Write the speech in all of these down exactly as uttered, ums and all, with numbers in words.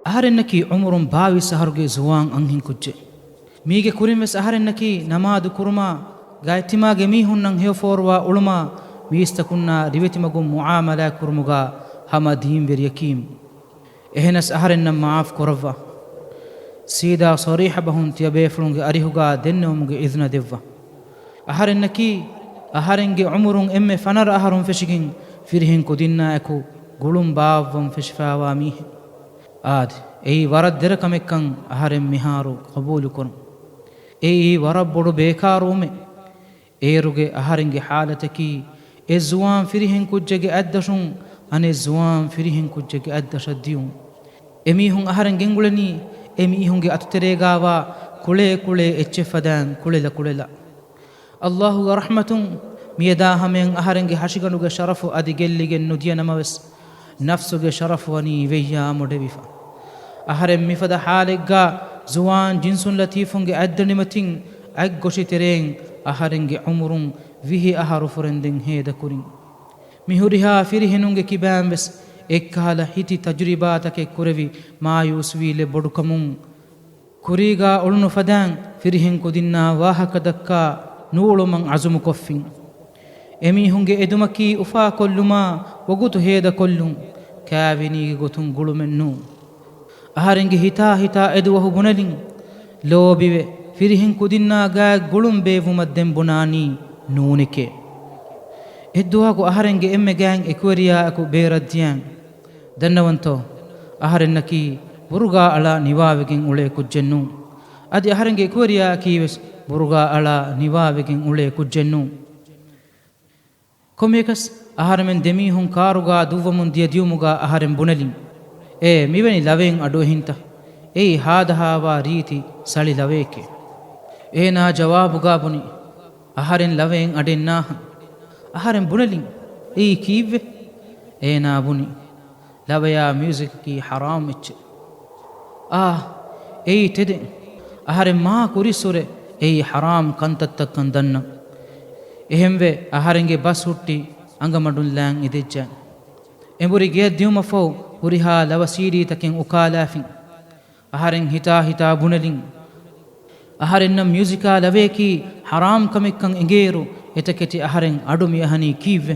އަހަރެންނަކީ އުމުރުން ބާވީސް އަހަރުގެ ޒުވާން އަންހެން ކުއްޖެއް. މީގެ ކުރިން ވެސް އަހަރެންނަކީ ނަމާދު ކުރުމާ، ގާތްތިމާގެ މީހުންނަށް ހެޔޮ ފޯރުވާ އުޅުމާ، މީސްތަކުންނާ ރިވެތި މަގުން މުޢާމަލާތް ކުރުމުގާ ހަމަ ދީންވެރިޔަކީ. އެހެނަސް އަހަރެންނަށް މަޢާފް ކުރައްވާ. ސީދާ ޞަރީޙަ ބަހުން ތިޔަބޭފުޅުންގެ އަރިހުގާ ދެންނެވުމުގެ އިޒުނަ ދެއްވާ. އަހަރެންނަކީ، އަހަރެންގެ ޢުމުރުން އެންމެ ފަނަރަ އަހަރުން ފެށިގެން، ފިރިހެން ކުދިންނާއެކު ގުޅުން ބާއްވަން ފެށިފާވާ މީހެއް. އާދެ، އެއީ ވަރަށް ދެރަ ކަމެއްކަން އަހަރެން މިހާރު ޤަބޫލުކުރުން. އެއީ ވަރަށް ބޮޑު ބޭކާރުވުމެއް. އޭރުގެ އަހަރެންގެ ޙާލަތަކީ، އެ ޒުވާން ފިރިހެން ކުއްޖެއްގެ އަތްދަށުން އަނެއް ޒުވާން ފިރިހެން ކުއްޖެއްގެ އަތްދަށަށް ދިޔުން. އެމީހުން އަހަރެން ގެންގުޅެނީ، އެ މީހުންގެ އަތުތެރޭގާވާ ކުޅޭ ކުޅޭ އެއްޗެއް ފަދައިން ކުޅެލަ ކުޅެލަ. ﷲ ގެ ރަޙްމަތުން މިއަދާ ހަމަޔަށް އަހަރެންގެ ހަށިގަނޑުގެ ޝަރަފު އަދި ގެއްލިގެން ނުދިޔަ ނަމަވެސް، ނަފްސުގެ ޝަރަފު ވަނީ ވެއްޔާ މޮޑެވިފަ. އަހަރެން މިފަދަ ޙާލެއްގާ ޒުވާން ޖިންސުން ލަތީފުންގެ އަތްދަނޑިމަތިން އަތްގޮށި ތެރެއިން އަހަރެންގެ ޢުމުރުން ވިހި އަހަރު ފުރެންދެން ހޭދަކުރިން. މި ހުރިހާ ފިރިހެނުންގެ ކިބާން ވެސް އެއްކަހަލަ ހިތި ތަޖުރިބާތަކެއް ކުރެވި މާޔޫސްވީލެއް ބޮޑުކަމުން، ކުރީގާ އުޅުނު ފަދައިން ފިރިހެން ކުދިންނާ ވާހަކަ ދައްކާ ނޫޅުމަށް ޢަޒުމުކޮށްފިން. އެމީހުންގެ އެދުމަކީ އުފާކޮށްލުމާ ވަގުތު ހޭދަކޮށްލުން، ކާވެނީގެ ގޮތުން ގުޅުމެއް ނޫން. އަހަރެންގެ ހިތާ ހިތާ އެދުވަހު ބުނެލިން، ލޯބިވެ، ފިރިހެން ކުދިންނާ ގާތް ގުޅުން ބޭއްވުމަށް ދެން ބުނާނީ ނޫނެކޭ. އެއްދުވަހަކު އަހަރެންގެ އެންމެ ގާތް އެކުވެރިޔާއަކު ބޭރަށް ދިޔައިން، ދަންނަވަންތޯ؟ އަހަރެންނަކީ ބުރުގާ އަޅާ ނިވާވެގެން އުޅޭ ކުއްޖެއް ނޫން. އަދި އަހަރެންގެ އެކުވެރިޔާއަކީ ވެސް ބުރުގާ އަޅާ ނިވާވެގެން އުޅޭ ކުއްޖެއް ނޫން. ކޮންމެއަކަސް އަހަރެމެން ދެމީހުން ކާރުގާ ދުއްވަމުން ދިޔަ ދިޔުމުގާ އަހަރެން ބުނެލިން، އޭ، މިވެނި ލަވައެއް އަޑު އެހިންތަ؟ އެއީ ހާދަހާވާ ރީތި ސަޅި ލަވައެކޭ. އޭނާ ޖަވާބުގާ ބުނި، އަހަރެން ލަވައެއް އަޑެއް ނާހަން. އަހަރެން ބުނެލިން، އެއީ ކީއްވެ؟ އޭނާ ބުނި، ލަވަޔާ މިއުޒިކަކީ ޙަރާމް އެއްޗެއް. އާ، އެއީ ތެދެއް. އަހަރެން މާ ކުރިއްސުރެ އެއީ ޙަރާމް ކަންތައްތައްކަން ދަންނަން. އެހެންވެ، އަހަރެންގެ ބަސް ހުއްޓި އަނގަމަޑުން ލާން އެދެއްޖެ. އެނބުރި ގެޔަށް ދިޔުމަށްފަހު ހުރިހާ ލަވަ ސީޑީތަކެއް އުކާލާފިން. އަހަރެން ހިތާ ހިތާ ބުނެލިން، އަހަރެންނަށް މިއުޒިކާ ލަވަޔަކީ ޙަރާމް ކަމެއްކަން އެނގޭއިރު، އެތަކެތި އަހަރެން އަޑު މިއަހަނީ ކީއްވެ؟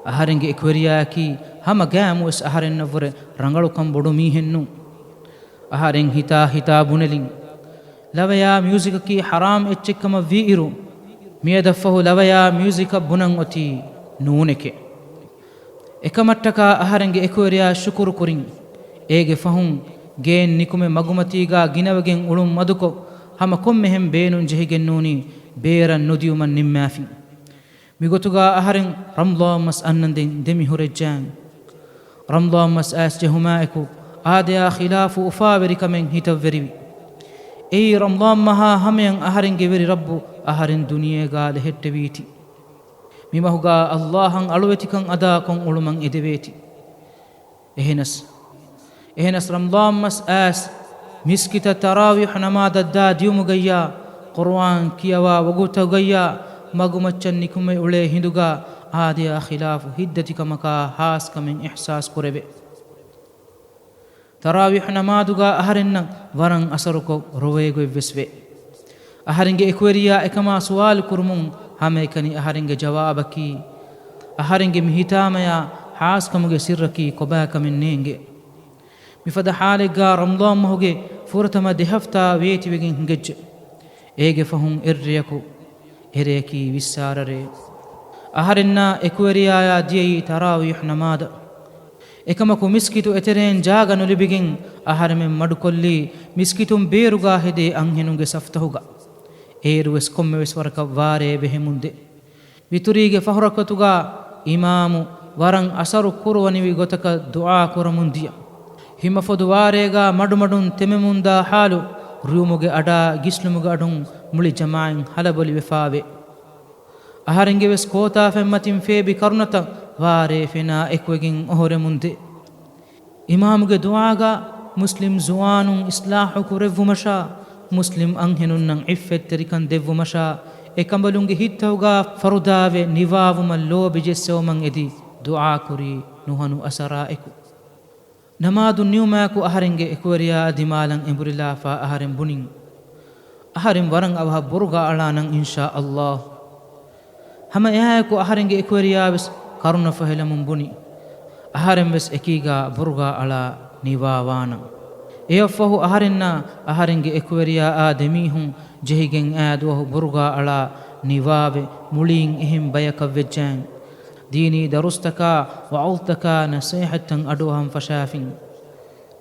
އަހަރެންގެ އެކުވެރިޔާއަކީ ހަމަ ގާމުވެސް އަހަރެންނަށްވުރެ ރަނގަޅުކަން ބޮޑު މީހެއް ނޫން. އަހަރެން ހިތާ ހިތާ ބުނެލިން، ލަވަޔާ މިއުޒިކަކީ ޙަރާމް އެއްޗެއްކަމަށް ވީއިރު، މިއަދަށްފަހު ލަވަޔާ މިއުޒިކަށް ބުނަން އޮތީ ނޫނެކޭ. އެކަމަށްޓަކާ އަހަރެންގެ އެކުވެރިޔާ ޝުކުރު ކުރިން. އޭގެ ފަހުން ގެއިން ނިކުމެ މަގުމަތީގާ ގިނަވެގެން އުޅުން މަދުކޮށް، ހަމަ ކޮންމެހެން ބޭނުން ޖެހިގެން ނޫނީ ބޭރަށް ނުދިޔުމަށް ނިންމާފިން. މިގޮތުގާ އަހަރެން ރަމްޟާން މަސް އަންނަންދެން ދެމިހުރެއްޖެ. ރަމްޟާން މަސް އައިސް ޖެހުމާއެކު، އާދަޔާ ޚިލާފު އުފާވެރިކަމެއް ހިތަށްވެރިވި. އެއީ ރަމްޟާން މަހާ ހަމަޔަށް އަހަރެންގެ ވެރި ރައްބު އަހަރެން ދުނިޔޭގާ ލެހެއްޓެވީތީ. މިމަހުގާ ﷲ އަށް އަޅުވެތިކަން އަދާކޮށް އުޅުމަށް އެދެވޭތި. އެހެނަސް، އެހެނަސް ރަމްޟާން މަސް އައިސް މިސްކިތަށް ތަރާވީޙު ނަމާދަށް ދާ ދިޔުމުގައްޔާ، ޤުރުއާން ކިޔަވާ ވަގުތުގައްޔާ، މަގުމައްޗަށް ނިކުމެ އުޅޭ ހިނދުގާ އާދަޔާ ޚިލާފު ހިތްދަތިކަމަކާ ހާސްކަމެއް އިޙްސާސް ކުރެވޭ. ތަރާވީޙު ނަމާދުގާ އަހަރެންނަށް ވަރަށް އަސަރުކޮށް ރޮވޭގޮތްވެސް ވޭ. އަހަރެންގެ އެކުވެރިޔާ އެކަމާ ސުވާލު ކުރުމުން ހަމައެކަނި އަހަރެންގެ ޖަވާބަކީ، އަހަރެންގެ މި ހިތާމަޔާ ހާސްކަމުގެ ސިއްރަކީ ކޮބާކަމެއް ނޭނގެ. މިފަދަ ޙާލެއްގާ ރަމްޟާން މަހުގެ ފުރަތަމަ ދެ ހަފްތާ ވޭތިވެގެން ހިނގައްޖެ. އޭގެ ފަހުން އެއްރެޔަކު، އެރެޔަކީ ވިއްސާރަ ރޭ. އަހަރެންނާ އެކުވެރިޔާޔާ ދިޔައީ ތަރާވީޙު ނަމާދަށް. އެކަމަކު މިސްކިތު އެތެރެއިން ޖާގަ ނުލިބިގެން އަހަރެމެން މަޑުކޮށްލީ މިސްކިތުން ބޭރުގާ ހެދޭ އަންހެނުންގެ ސަފްތަހުގަ. އޭރުވެސް ކޮންމެވެސް ވަރަކަށް ވާރޭ ބެހެމުންދޭ. ވިތުރީގެ ފަހުރަކަތުގާ އިމާމު ވަރަށް އަސަރު ކުރުވަނިވި ގޮތަކަށް ދުޢާ ކުރަމުން ދިޔަ. ހިމަފޮދު ވާރޭގާ މަޑުމަޑުން ތެމެމުންދާ ޙާލު ރުއުމުގެ އަޑާ ގިސްލުމުގެ އަޑުން މުޅި ޖަމާޢަތް ހަލަބޮލިވެފާވޭ. އަހަރެންގެ ވެސް ކޯތާފަތްމަތިން ފޭބި ކަރުނަތައް ވާރޭ ފެނާ އެކުވެގެން އޮހޮރެމުންދޭ. އިމާމުގެ ދުޢާގާ މުސްލިމް ޒުވާނުން އިޞްލާޙު ކުރެއްވުމަށާ، މުސްލިމް އަންހެނުންނަށް ޢިއްފަތްތެރިކަން ދެއްވުމަށާ، އެކަނބަލުންގެ ހިތްތަކުގާ ފަރުދާވެ ނިވާވުމަށް ލޯބި ޖެއްސެވުމަށް އެދި ދުޢާކުރީ ނުހަނު އަސަރާ އެކު. ނަމާދު ނިއުމާއެކު އަހަރެންގެ އެކުވެރިޔާ ދިމާލަށް އެނބުރިލާފަ އަހަރެން ބުނިން، އަހަރެން ވަރަށް އަވަހަށް ބުރުގާ އަޅާނަން އިންޝާ އައްލާހް. ހަމަ އެއާއެކު އަހަރެންގެ އެކުވެރިޔާވެސް ކަރުނަފުހެލަމުން ބުނި، އަހަރެންވެސް އެކީގާ ބުރުގާ އަޅާ ނިވާވާނަން. އެއަށްފަހު އަހަރެންނާ އަހަރެންގެ އެކުވެރިޔާއާ ދެމީހުން ޖެހިގެން އާ ދުވަހު ބުރުގާ އަޅާ ނިވާވެ، މުޅީން އެހެން ބަޔަކަށް ވެއްޖާން. ދީނީ ދަރުސްތަކާ ވަޢުޒްތަކާ ނަޞޭޙަތްތައް އަޑުއަހަން ފަށާފިން.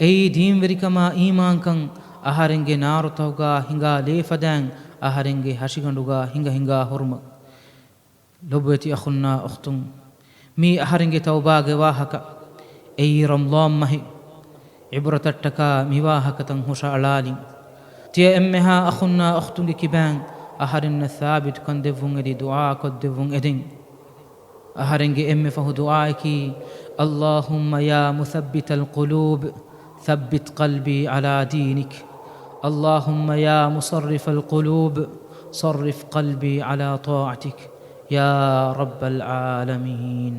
އެއީ ދީންވެރިކަމާ އީމާންކަން، އަހަރެންގެ ނާރުތަކުގާ ހިނގާ ލޭފަދައިން އަހަރެންގެ ހަށިގަނޑުގާ ހިނގަ ހިނގާ ހުރުމަށް. ލޮބުވެތި އަޚުންނާ އުޚްތުން، މީ އަހަރެންގެ ތައުބާގެ ވާހަކަ. އެއީ ރަމަޟާން މަހެއް. ޢިބްރަތަށްޓަކާ މި ވާހަކަތައް ހުށައަޅާލިން. ތިޔަ އެންމެހާ އަޚުންނާ އުޚްތުންގެ ކިބައިން އަހަރެންނަށް ސާބިތުކަން ދެއްވުން އެދި ދުޢާކޮށްދެއްވުން އެދެން. އަހަރެންގެ އެންމެ ފަހު ދުޢާއަކީ، اللهم يا مثبت القلوب ثبت قلبي على دينك. اللهم يا مصرف القلوب صرف قلبي على طاعتك يا رب العالمين.